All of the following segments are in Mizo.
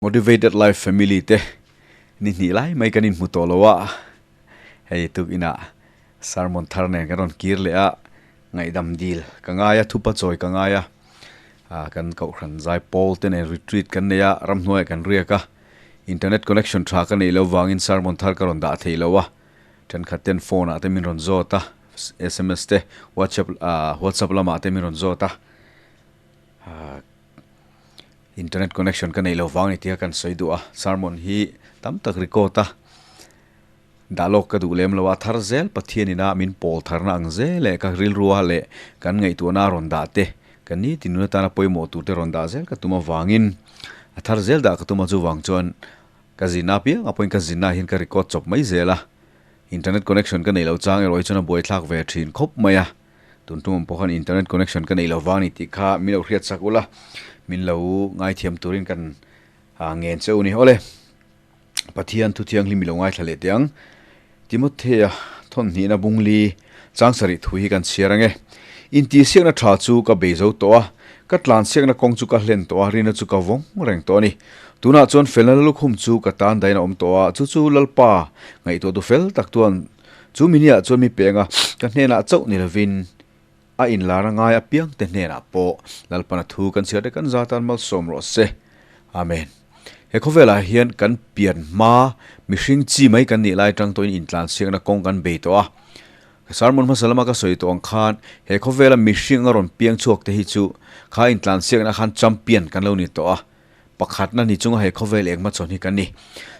Motivated Life Family te ni hnih lai mai kan inhmu tawh lo a, hei tuk inah sermon thar nen kan rawn kir leh a, ngaihdam dil ka ngai a, thupa chawi ka ngai a, kan kohhran zai pawl te nen retreat kan nei a, ramhnuaiah kan riak a, internet connection tha ka neih loh vangin sermon thar ka rawn dah thei lo a, thenkhat ten phone ah te min rawn zawt a, sms te whatsapp whatsapp lamah te min rawn zawt a. Internet connection ka neih lo vang ni tia kan sawi duh a, sermon hi tam tak record a, dah lawk ka duh lem lo a, thar zel Pathian ina min pawl tharna ang zel leh ka rilrua leh kan ngaihtuahna a rawn dah te, ka nitin nun atana pawimawh tur te rawn dah zel ka tum avangin a thar zel dah ka tum a, chuvang chuan ka zin apiang a pawhin ka zinna ah hian ka record chawp mai zel a, internet connection ka neih loh chang erawh hi chuan a buaithlak ve thin khawp mai a. Tun tumah pawh khan internet connection ka neih lo vang a ni tih kha min lo hriat sak ula, min lo ngaithiam turin kan ngen che u ni. Awle, Pathian thu thianghlim i lo ngaithla leh teh ang. Timothea thawnhnihna bungli chang sarih thu hi kan chhiar ang e. Intihsiakna tha chu ka bei zo tawh a, ka tlansiakna kawng chu ka hlen tawh a, rina chu ka vawng reng tawh a ni. Tunah chuan felna lukhum chu ka tan dahin a awm tawh a, chu chu Lalpa ngaihtuah tu fel tak tuan Chu miniah chuan mi penga ka hnenah chauh ni lovin a inlar a ngai apiangte hnenah pawh Lalpana thu kan chhiar te kan za tan malsawm rawh se. Amen. He khawvelah hian kan pian hma mihring chi mai kan nih lai tang tawhin intlansiakna kawng kan bei tawh a. Ka sermon hmasa lama ka sawi tawh ang khan he khawvela mihring a rawn piang chhuak te hi chu kha intlansiakna khan champion kan lo ni tawh a. Pakhatna ni chunga he khawvel eng hmachhawn hi kan ni.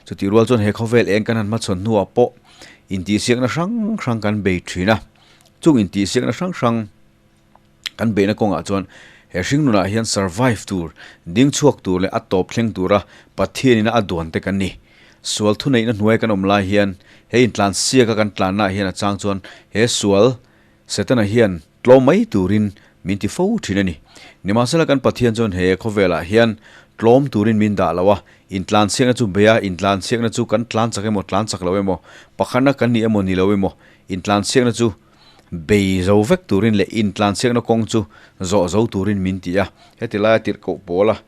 Chutih rual chuan he khawvel eng kan han hmachhawn hnuah pawh intihsiakna hrang hrang kan bei thin a. Chung intihsiakna hrang hrang kan beihna kawngah chuan he hringnunah hian survive tur, ding chhuak tur leh a tawp thleng tura Pathianina a duan te kan ni. Sual thuneihna hnuai kan awm lai hian he intlansiaka kan tlannaah hian a chang chuan he sual Setana hian tlawm mai turin min ti fo thin a ni. Nimahsela kan Pathian chuan he khawvelah hian tlawm turin min dah lo a, intlanchhiakna chu bei a, intlanchhiakna chu kan tlan chak emaw tlan chak lo emaw, pakhatna kan ni emaw ni lo emaw, intlanchhiakna chu bei zo vek turin leh intlanchhiakna kawng chu zawh zo turin min ti a. Heti laia tirhkoh pawla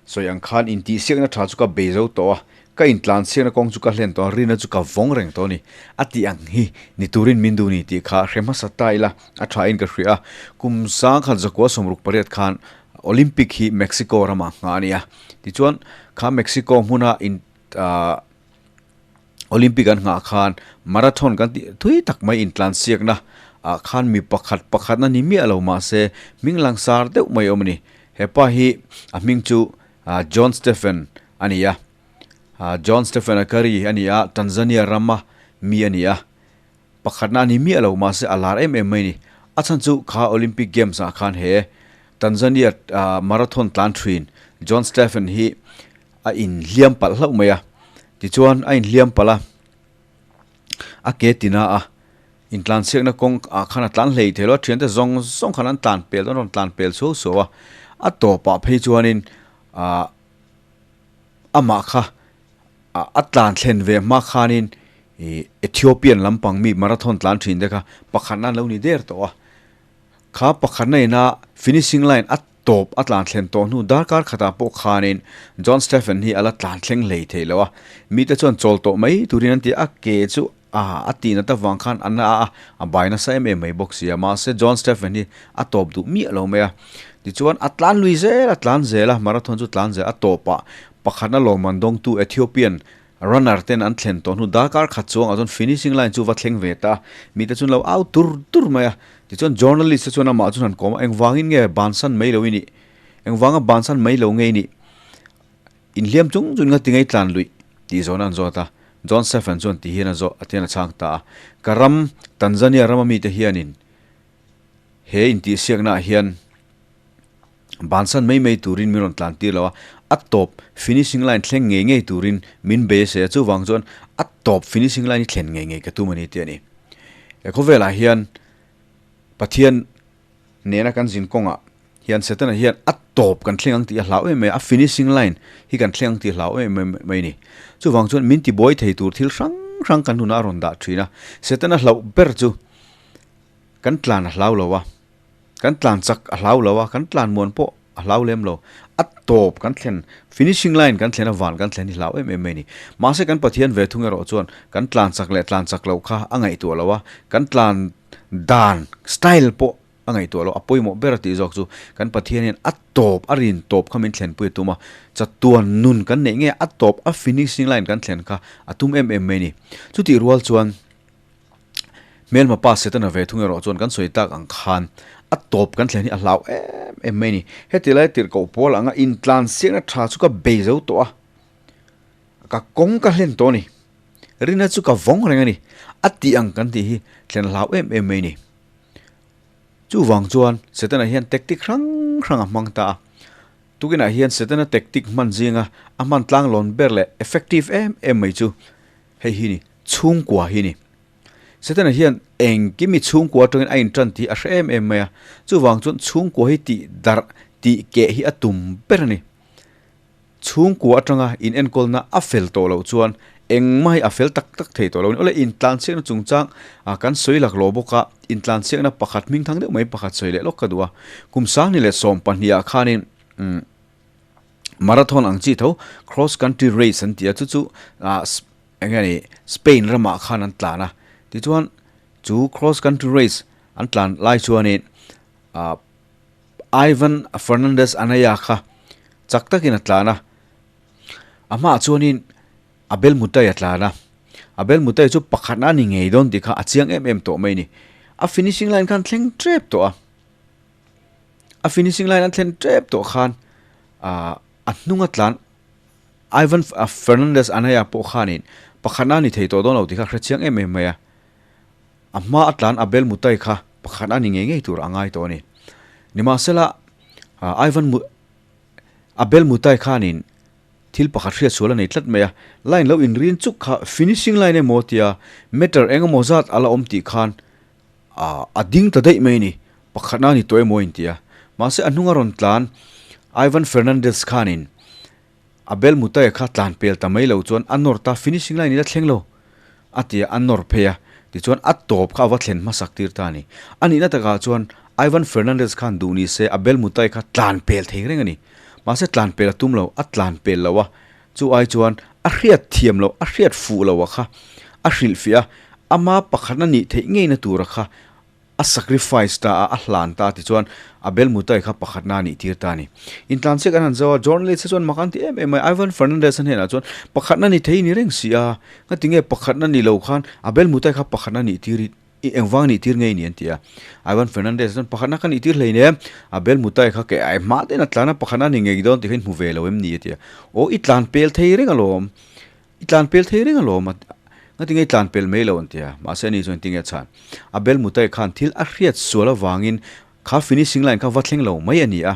Sawi ang khan intihsiakna tha chu ka bei zo tawh a, ka intlansiakna kawng chu ka hlen tawh a, rina chu ka vawng reng tawh a ni. A tih ang hi ni turin min duh ni tih kha hre hmasa ta ila a tha in ka hria a. Kum sangkhat zakua 68 khan Olympic hi Mexico ramah nghah a ni a. Tichuan kha Mexico hmuna in Olympic an nghah khan marathon kan tih thui tak mai intlansiakna ah khan mi pakhat pakhatna ni miah lo mahse hming langsar deuh mai awm a ni. He pa hi a hming chu John Stephen a ni a, John Stephen Akhwari a ni a, Tanzania rama mi a ni a, pakhatna a ni miah lo mahse a lar em em mai a ni. A chhan chu kha Olympic Games ah khan he Tanzania marathon tlan thin John Stephen hi a inhliam palh hlauh mai a, tichuan a inhliam palh a, a ke tina a intlanchhiakna kawng ah khan a tlan hlei thei lo a, thiante zawng zawng khan an tlan pel an rawn tlan pel chho chho a, a tawpah phei chuanin ah amah kha a tlan thlen ve hma khanin ih Ethiopian lampang mi marathon tlan thin te kha pakhatna an lo ni der tawh a, kha pakhatna ina finishing line a Tawp a tlan thlen tawh hnu darkar khatah pawh khanin John Stephen hi a la tlan thleng hlei thei lo a, mite chuan chawl tawh mai turin an ti a, ke chu a a tih nat avang khan a na a, a bai nasa em em mai bawk si a, mahse John Stephen hi a tawp duh miah lo mai a, tichuan a tlan lui zel a tlan zel a, marathon chu tlan zel a tawpah pakhatna lawmman dawngtu Ethiopian Runner ten an thlen tawh hnu darkar khat chuangah chuan finishing line chu va thleng ve ta a, mite chuan lo au tur tur mai a. Tichuan journalist te chuan amah chuan han kawm a, engvangin nge bansan mai lo i nih? Engvanga bansan mai lo nge i nih? Inhliam chung chuan nga tingei tlan luih? tih zawhna an zawt a. John Stephen chuan ti hian a zawh a tian a chhang ta a, Ka ram, Tanzania rama mite hianin he intihsiaknaah hian Bansan mai mai turin min rawn tlan tir lo a, a tawp finishing line thleng ngei ngei turin min bei a se a, chuvang chuan a tawp finishing line hi thlen ngei ngei ka tum a ni tih a ni. He khawvelah hian Pathian nena kan zin kawngah hian Setana hian a tawp kan thleng ang tih a hlau em mai a, a finishing line hi kan thleng ang tih a hlau em em mai a ni. Chuvang chuan min tibuai thei tur thil hrang hrang kan hunah a rawn dah thin a, Setana hlauh ber chu kan tlan a hlau lo a. Kan tlan chak a hlau lo a, kan tlan muan pawh a hlau lem lo. A tawp kan thlen, finishing line kan thlen a van kan thlen hi hlau em em mai a ni. Mahse kan Pathian ve thung erawh chuan kan tlan chak leh tlan chak loh kha a ngaihtuah lo a, kan tlan dan, style, pawh a ngaihtuah loh a pawimawh ber a tih zawk chu kan Pathian hian a tawp, a rin tawp kha min thlenpui a tum a, chatuan nun kan neih nge a tawp, a finishing line kan thlen kha a tum em em mai a ni. Chutih rual chuan hmelma pa Setana ve thung erawh chuan kan sawi tak ang khan a tawp kan thlen hi a hlau em em mai a ni. Heti lai tirhkoh pawl anga intlansiakna tha chu ka bei zo tawh a, ka kawng ka hlen tawh a ni. Rina chu ka vawng reng a ni. A tih ang kan tih hi thlen a hlau em em mai a ni. Chuvang chuan Setana hian tactic hrang hrang a hmang ta a. Tukinah hian Setana tactic hman zinga a hman tlanglawn ber leh effective em em mai chu hei hi ni, chhungkua hi ni. Setana hian engkim hi chhungkua atangin a intan tih a hre em em mai a. Chuvang chuan chhungkua hi tih darh, tih keh hi a tum ber a ni. Chhungkua atanga in enkawlna a fel tawh loh chuan engmah hi a fel tak tak thei tawh lo a ni. Awle intlansiakna chungchang kan sawi lak lo bawk a, intlansiakna pakhat hming thang deuh mai pakhat sawi leh lawk ka duh a. Kum sangni leh 12 ah khanin marathon ang chi tho cross country race an ti a, chu chu eng nge ni Spain ramah khan an tlan a. Tichuan chu cross country race an tlan lai chuanin Ivan Fernandez Anaya kha chak takin a tlan a, a hmaah chuanin Abel Mutai a tlan a, Abel Mutai chu pakhatna a ni ngei dawn tih kha a chiang em em tawh mai a ni. A finishing line khan thleng tep tawh a, a finishing line a thlen tep tawh khan a hnung a tlan Ivan Fernandez Anaya pawh khanin pakhatna a ni thei tawh dawn lo tih kha a hre chiang em em mai a. A hma a tlan Abel Mutai kha pakhat a ni ngei ngei tur a ngai tawh a ni. Nimahsela, Ivan Abel Mutai khanin thil pakhat hriat sual a nei tlat mai a, line lo inrin chuk kha finishing line emaw tia meter eng emaw zat a la awm tih khan a ding ta daih mai a ni, pakhatna a ni tawh emaw a inti a. Mahse a hnunga rawn tlan Ivan Fernandez khanin Abel Mutai kha tlan pel ta mai lo chuan a nawr ta, finishing line in a thleng lo a ti a, a nawr phei a, tichuan a tawp kha a va thlen hmasak tir ta a ni. A nihna takah chuan Ivan Fernandez khan duh ni se Abel Mutai kha tlan pel thei reng a ni. Mahse tlan pel a tum lo, a tlan pel lo a, chu ai chuan a hriat thiam loh, a hriat fuh loh a kha a hrilhfiah a, ama pakhatna nih theih ngeina tura kha A sacrifice ta a, a hlan ta tichuan Abel Mutai kha pakhatna a nih tir ta a ni. Intlansiak an han zo a, journalist te chuan mak an ti em em mai. Ivan Fernandez a hnenah chuan pakhatna ni thei ni reng si a, ngatinge pakhatna ni lo khan Abel Mutai kha pakhatna nih tir i engvang nih tir ngei ni an ti a. Ivan Fernandez chuan pakhatna ka nih tir hlei nen Abel Mutai kha kei ai hma ten a tlan a, pakhatna ni ngei dawn tih kha in hmu ve lo em ni a ti a. Aw i tlan pel thei reng alawm. I tlan pel thei reng alawm a, ngatinge i tlan pel mai lo an ti a, mahse ani chuan tinge a chhan. Abel Mutai khan thil a hriat sual avangin kha finishing line kha va thleng lo mai a ni a.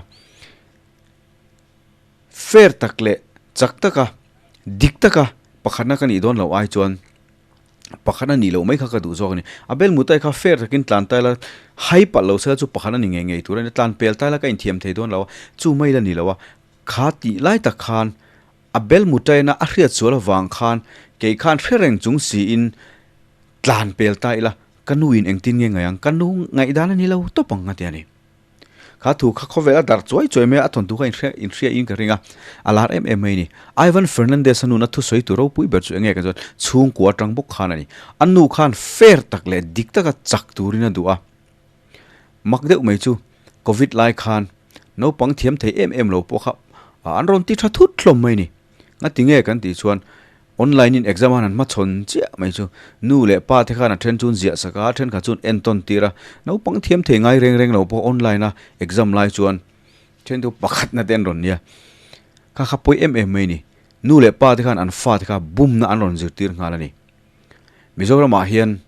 Fair tak leh chak taka, dik taka pakhatna ka nih dawn loh ai chuan pakhatna nih loh mai kha ka duh zawk a ni. Abel Mutai kha fair takin tlan ta ila, hai palh lo sela chu pakhatna ni ngei ngei tur a ni. Tlan pel ta ila ka inthiam thei dawn lo a, chu mai la ni lo a, kha tih lai tak khan A bel mutaina a hriat sual avang khan kei khan hre reng chung siin tlan pel ta ila, ka nu in engtin nge ngaih ang, ka nu ngaihdan a ni lo tawp ang a ti a ni. Kha thu kha khawvel a darh chuai chuai mai a, a thawnthu kha inhria in ka ring a, a lar em em mai a ni. Ivan Fernandez a nuna thusawi tu ropui ber chu enge ka chuan chhungkua atang bawk khan a ni. A nu khan fair tak leh dik taka chak turin a duh a. Mak deuh mai chu Covid lai khan naupang thiam thei em em lo pawh kha an rawn ti tha thut hlawm mai ni. Ngati nge kan tih chuan online in exam a han hmachhawn chiah mai chu nu leh pa te khan a then chu an ziah sak a, a thenkhat chu an entawn tir a. Naupang thiam thei ngai reng reng lo pawh online a exam lai chuan then chu pakhatna te an rawn nia. Kha kha pawi em em mai ni. Nu leh pa te khan an fa te kha bumna an rawn zirtir nghal a ni. Mizoramah hian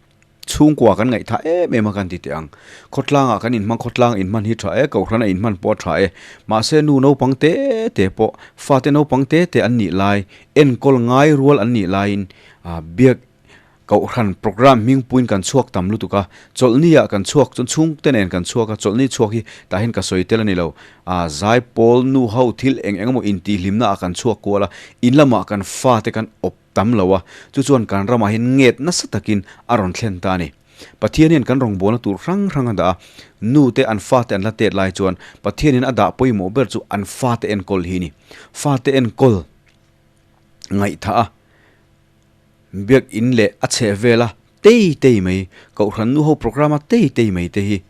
chhungkua kan ngaihthah em em a kan ti teh ang. Khawtlangah kan inhmang khawtlang inhman hi tha e, kohhrana inhman pawh a tha e. Mahse nu naupang te te pawh, fate naupang te te an nih lai, enkawl ngai rual an nih laiin biak kohhran programme hmingpuiin kan chhuak tam lutuk a. Chawlhni ah kan chhuak chuan chhungte nen kan chhuak a, chawlhni chhuak hi tah hian ka sawi tel a ni lo. Zaipawl nu ho thil eng eng emaw intihhlimna ah kan chhuak kual a, in lamah kan fate kan awp tam lo a, chu chuan kan ramah hian nget nasa takin a rawn thlen ta a ni. Pathian hian kan rawngbawlna tur hrang hrang a dah a, nu te an fate an la tet lai chuan Pathianin a dah pawimawh ber chu an fate enkawl hi a ni. Fate enkawl ngaihthah a, biakin leh a chheh vela tei tei mai, Kohhran nu ho programme a tei tei mai te hi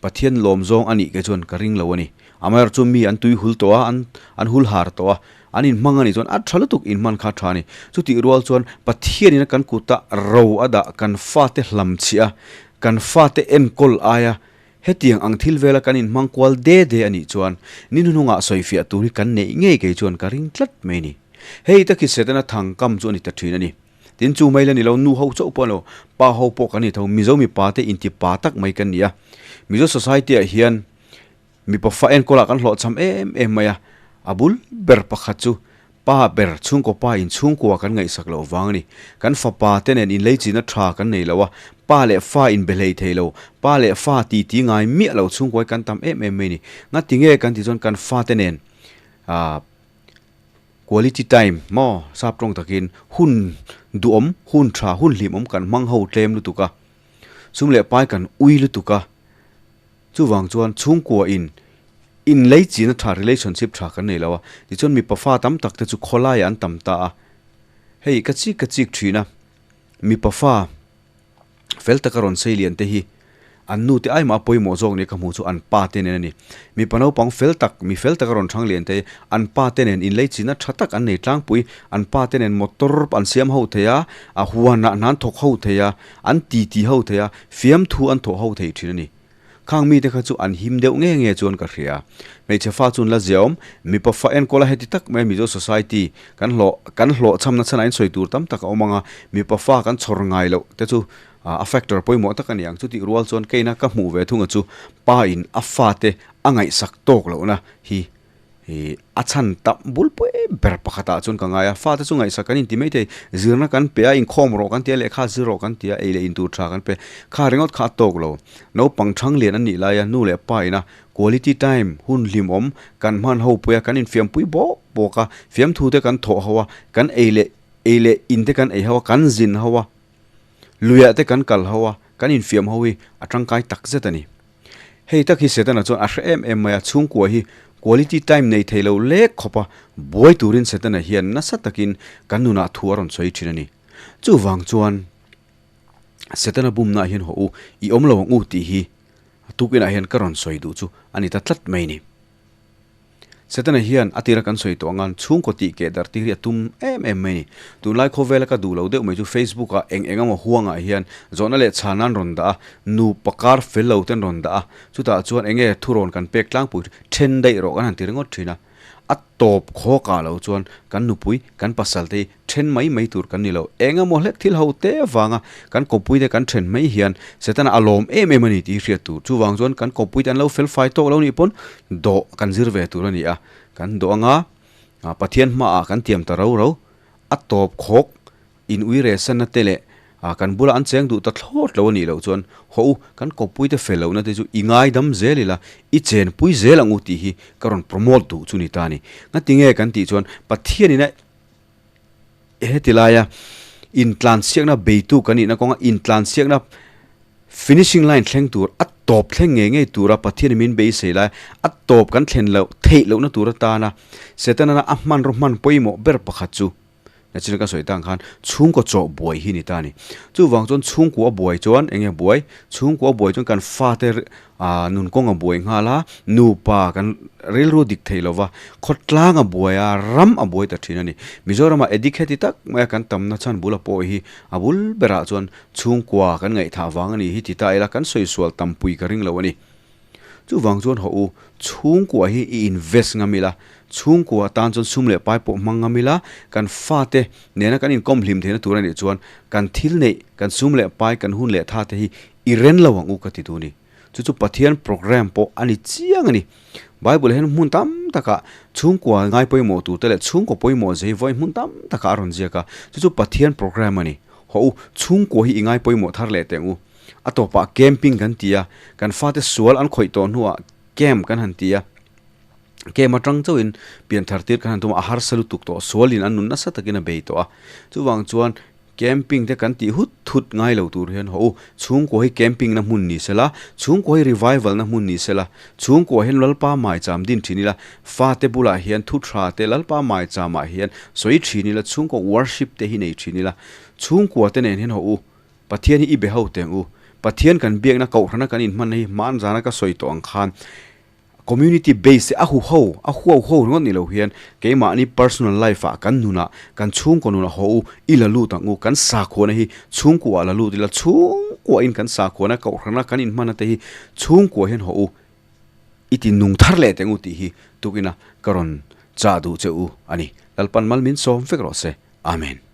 Pathian lawm zawng a nih ke chuan ka ring lo a ni. Amaherawhchu chu mi an tui hul tawh a, an an hul har tawh a, an inhmang a nih chuan a tha lutuk inhman kha a tha a ni. Chutih rual chuan Pathianin a kan kuta ro a dah kan fate hlamchhiah a, kan fate enkawl aia hetiang ang thil vela kan inhmang kual de de a nih chuan ni hnuhnungah sawifiah tur hi kan neih ngei kei chuan ka ring tlat mai a ni. Hei tak hi Setana thangkam chu a ni ta thin a ni. Tin chu mai la ni lo, nu ho chauh pawh a ni lo, pa ho pawh kan ni tho, Mizo mipa te inti pa tak mai kan ni a. Mizo society ah hian mipa fa enkawlah kan hlawhchham em em mai a, a bul ber pakhat chu pa ber chhungkaw pa in chhungkua kan ngaihsak loh vang a ni. Kan fapa te nen inleichina tha kan nei lo a, pa leh fa inbe hlei thei lo, pa leh fa titi ngai miah lo chhungkua hi kan tam em em mai a ni. Ngati nge kan tih chuan kan fate nen ah Quality time maw sap tawng takin hun duhawm, hun tha, hun hlimawm kan hmang ho tlem lutuk a, sum leh pai kan ui lutuk a, chuvang chuan chhungkua in inleichina tha relationship tha kan nei lo a, tichuan mipa fa tam tak te chu khawlaiah an tam ta a, hei ka chik ka chik thin a, mipa fa. Fel taka rawn sei lian te hi an nu te aimah a pawimawh zawk nia ka hmuh chu an pa te nen a ni. Mipa naupang fel tak, mi fel taka rawn thang lian te hi an pa te nen inlei chinna tha tak an nei tlangpui. An pa te nen motor an siam ho thei a, a huanah hna an thawk ho thei a, an titi ho thei a, fiamthu an thawh ho thei thin a ni. Khang mite kha chu an him deuh nge nge chuan ka hria. Hmeichhe fa chu an la ziaawm, mipa fa enkawl a heti tak mai Mizo society kan hlawh kan hlawhchhamna chhanah in sawi tur tam tak a awm ang a, mipa fa kan chhawr ngai loh te chu a factor pawimawh tak a ni ang. Chutih rual chuan keina ka hmuh ve thunga chu pa in a fate a ngaihsak tawk lohna hi Ih a chhan tam bul pui ber pakhatah chuan ka ngai a, fate chu ngaihsak kan inti maithei, zirna kan pe a, inkhawm rawh kan ti a, lehkha zir rawh kan ti a, ei leh intur tha kan pe, kha ringawt kha a tawk lo. Naupang thang lian an nih laia nu leh pa ina quality time hun hlimawm kan hman ho pui a, kan infiampui bawk bawk a, fiamthu te kan thawh ho a, kan ei leh ei leh in te kan ei ho a, kan zin ho a, luiah te kan kal ho a, kan infiam ho hi a tangkai takzet a ni. Hei tak hi Setana chuan a hre em em mai a, chhungkua hi quality time nei thei lo lek khawp a, buai turin Setana hian nasa takin kan nunah thu a rawn sawi thin a ni. Chuvang chuan Setana bumnaah hian haw u, i awm lo ang u tih hi tukinah hian ka rawn sawi duh chu a ni ta tlat mai ni. Setana hian a tira kan sawi tawh angan chhungkaw tih keh darh tir hi a tum em em mai a ni. Tunlai khawvela ka duh lo deuh mai chu Facebook ah eng eng emaw huangah hian zawhna leh chhana an rawn dah a, nupa kar fel lo te an rawn dah a, chutah chuan eng nge thurawn kan pek tlangpui then daih rawh kan han ti ringawt thin a. A tawp khawkah lo chuan kan nupui, kan pasal te hi Then mai mai tur kan ni lo. Eng emaw hlek thil ho te avanga kan kawppuite kan then mai hian Setana a lawm em em a ni tih hriat tur. Chuvang chuan kan kawppuite an lo fel fai tawk lo nih pawn dawh kan zir ve tur a ni a. Kan dawh anga Pathian hmaah kan tiam ta ro ro. A tawp khawk in ui rehsanna te leh kan bula an cheng duh ta thlawt lo a nih loh chuan haw u, kan kawppuite fel lohna te chu i ngaidam zel ila, i chenpui zel ang u tih hi ka rawn promote duh chu ni ta a ni. Ngatinge kan tih chuan Pathianin a Heti laia intlansiakna beitu kan nihna kawnga intlansiakna finishing line thleng tur a tawp thleng ngei ngei tura Pathianin min beisei lai a tawp kan thlen loh theih lohna tur atana Setana a hmanraw hman pawimawh ber pakhat chu nachin ka sawi tang khan chhungkaw chawh buai hi ni ta a ni. Chuvang chuan chhungkua a buai chuan eng nge buai? Chhungkua a buai chuan kan fate Aaa nun kawng a buai nghal a, nupa kan rilru dik thei lova, khawtlang a buai a, ram a buai ta thin a ni. Mizoramah addict heti tak maia kan tamna chhan bula pawh hi a bul berah chuan chhungkua kan ngaihthah vang a ni hi ti ta ila kan sawi sual tampui ka ring lo a ni. Chuvang chuan hawh u, chhungkua hi i invest ngam ila, chhungkua tan chuan sum leh pai pawh hmang ngam ila, kan fate nena kan inkawm hlim theihna tur a nih chuan kan thil neih, kan sum leh pai, kan hun leh tha te hi I ren lo ang u ka ti tu ni. Chu chu Pathian program pawh a ni chiang a ni. Bible hian hmun tam takah chhungkua ngai pawimawh tur te leh chhungkaw pawimawh zei vawi hmun tam takah a rawn ziak a. Chu chu Pathian program a ni. Hawh u, chhungkua hi i ngai pawimawh thar leh teh ang u. A tawpah camping kan ti a, kan fate sual an khawih tawh hnuah camp kan han ti a. Camp atang chauhin pian thar tir kan han tum a, a harsa lutuk tawh, sualin an nun nasa takin a bei tawh a. Chuvang chuan. Camping te kan tih hut hut ngai lo tur hian haw u, chhungkua hi camping na hmun ni sela, chhungkua hi revival na hmun ni sela, chhungkua hian Lalpa maicham din thin ila, fate bulah hian thu tha te Lalpa maicham ah hian sawi thin ila, chhungkua worship te hi nei thin ila, chhungkua te nen hian haw u, Pathian hi i be ho teng u, Pathian kan biakna kohhrana kan inhmanna hi hmaan zana ka sawi tawh ang khan, Community base a hu ho, a huau ho ringawt ni lo hian keimahni personal life ah kan nunah, kan chhungkaw nunah haw u i la lut ang u, kan sakhuana hi chhungkuaah la lut ila, chhungkuahin kan sakhuana kohhrana kan inhmanna te hi chhungkua hian haw u i ti nung thar leh teng u tih hi tukina ka rawn chah duh che u a ni. Lalpan mal min sawm vek rawh se. Amen.